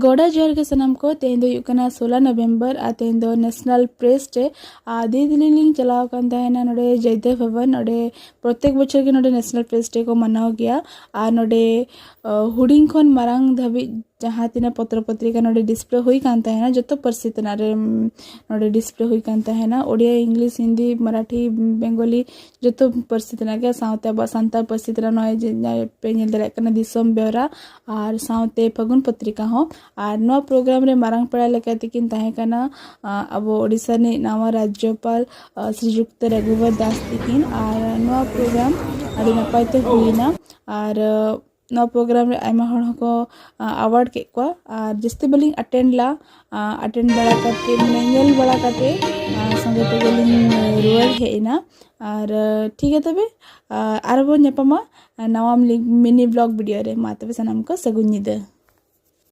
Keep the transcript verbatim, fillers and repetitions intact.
ᱜᱚᱰᱟ ᱡᱚᱦᱟᱨ ᱜᱮ ᱥᱟᱱᱟᱢ ᱠᱚ᱾ ᱛᱮᱦᱮᱧ ᱫᱚ ᱦᱩᱭᱩᱜ ᱠᱟᱱᱟ ᱥᱳᱞᱟ ᱱᱚᱵᱷᱮᱢᱵᱚᱨ, ᱟᱨ ᱛᱮᱦᱮᱧ ᱫᱚ National Press Day᱾ ᱟᱨ ᱫᱤᱫᱤ ᱞᱤᱧ ᱪᱟᱞᱟᱣ ᱟᱠᱟᱱ ᱛᱟᱦᱮᱱᱟ ᱱᱚᱰᱮ ᱡᱚᱭᱫᱮᱵ ᱵᱷᱚᱵᱚᱱ᱾ ᱱᱚᱰᱮ ᱯᱨᱚᱛᱮᱠ ᱵᱚᱪᱷᱚᱨ ᱜᱮ ᱱᱚᱰᱮ National Press Day ᱠᱚ ᱢᱟᱱᱟᱣ ᱜᱮᱭᱟ᱾ ᱟᱨ ᱱᱚᱰᱮ ᱦᱩᱰᱤᱧ ᱠᱷᱚᱱ ᱢᱟᱨᱟᱝ ᱫᱷᱟᱹᱵᱤᱡ ᱡᱟᱦᱟᱸ ᱛᱤᱱᱟᱹᱜ ᱯᱚᱛᱨᱚ ᱯᱚᱛᱨᱤᱠᱟ ᱱᱚᱰᱮ ᱰᱤᱥᱯᱞᱮ ᱦᱩᱭ ᱠᱟᱱ ᱛᱟᱦᱮᱱᱟ, ᱡᱚᱛᱚ ᱯᱟᱹᱨᱥᱤ ᱛᱮᱱᱟᱜ ᱨᱮ ᱱᱚᱰᱮ ᱰᱤᱥᱯᱞᱮ ᱦᱩᱭ ᱠᱟᱱ ᱛᱟᱦᱮᱱᱟ᱾ ᱳᱰᱤᱭᱟ, ᱤᱝᱞᱤᱥ, ᱦᱤᱱᱫᱤ, ᱢᱟᱨᱟᱴᱷᱤ, ᱵᱮᱝᱜᱚᱞᱤ, ᱡᱚᱛᱚ ᱯᱟᱹᱨᱥᱤ ᱛᱮᱱᱟᱜ ᱜᱮ᱾ ᱥᱟᱶᱛᱮ ᱟᱵᱚᱣᱟᱜ ᱥᱟᱱᱛᱟᱲ ᱯᱟᱹᱨᱥᱤ ᱛᱮᱱᱟᱜ ᱱᱚᱜᱼᱚᱭ ᱡᱮ ᱯᱮ ᱧᱮᱞ ᱫᱟᱲᱮᱭᱟᱜ ᱠᱟᱱᱟ, ᱫᱤᱥᱚᱢ ᱵᱮᱣᱨᱟ ᱟᱨ ᱥᱟᱶᱛᱮ ᱯᱷᱟᱹᱜᱩᱱ ᱯᱚᱛᱨᱤᱠᱟ ᱦᱚᱸ᱾ ᱟᱨ ᱱᱚᱣᱟ ᱯᱨᱳᱜᱨᱟᱢ ᱨᱮ ᱢᱟᱨᱟᱝ ᱯᱮᱲᱟ ᱞᱮᱠᱟ ᱛᱮᱠᱤᱱ ᱛᱟᱦᱮᱸ ᱠᱟᱱᱟ ᱟᱵᱚ ᱳᱰᱤᱥᱟ ᱨᱤᱱᱤᱡ ᱱᱟᱣᱟ ᱨᱟᱡᱽᱡᱚᱯᱟᱞ ᱥᱨᱤᱡᱩᱠᱛᱚ ᱨᱟᱜᱷᱩᱵᱚᱨ ᱫᱟᱥ ᱛᱤᱠᱤᱱ᱾ ᱟᱨ ᱱᱚᱣᱟ ᱯᱨᱳᱜᱨᱟᱢ ᱟᱹᱰᱤ ᱱᱟᱯᱟᱭ ᱛᱮ ᱦᱩᱭᱱᱟ᱾ ᱟᱨ ᱱᱚᱣᱟ ᱯᱨᱳᱜᱨᱟᱢ ᱨᱮ ᱟᱭᱢᱟ ᱦᱚᱲ ᱦᱚᱸᱠᱚ ᱟᱣᱟᱨᱰ ᱠᱮᱫ ᱠᱚᱣᱟ᱾ ᱟᱨ ᱡᱟᱹᱥᱛᱤ ᱵᱟᱹᱞᱤᱧ ᱟᱴᱮᱱᱰ ᱞᱟ᱾ ᱟᱴᱮᱱᱰ ᱵᱟᱲᱟ ᱠᱟᱛᱮ, ᱢᱟᱱᱮ, ᱧᱮᱞ ᱵᱟᱲᱟ ᱠᱟᱛᱮ ᱥᱚᱸᱜᱮ ᱛᱮᱜᱮ ᱞᱤᱧ ᱨᱩᱣᱟᱹᱲ ᱦᱮᱡ ᱮᱱᱟ᱾ ᱟᱨ ᱴᱷᱤᱠ ᱜᱮᱭᱟ ᱛᱚᱵᱮ, ᱟᱨᱦᱚᱸ ᱵᱚᱱ ᱧᱟᱯᱟᱢᱟ ᱱᱟᱣᱟ ᱢᱤᱱᱤ ᱵᱞᱚᱜ ᱵᱷᱤᱰᱤᱭᱳ ᱨᱮ᱾ ᱢᱟ ᱛᱚᱵᱮ ᱥᱟᱱᱟᱢ ᱠᱚ ᱥᱟᱹᱜᱩᱱ ᱧᱤᱫᱟᱹ᱾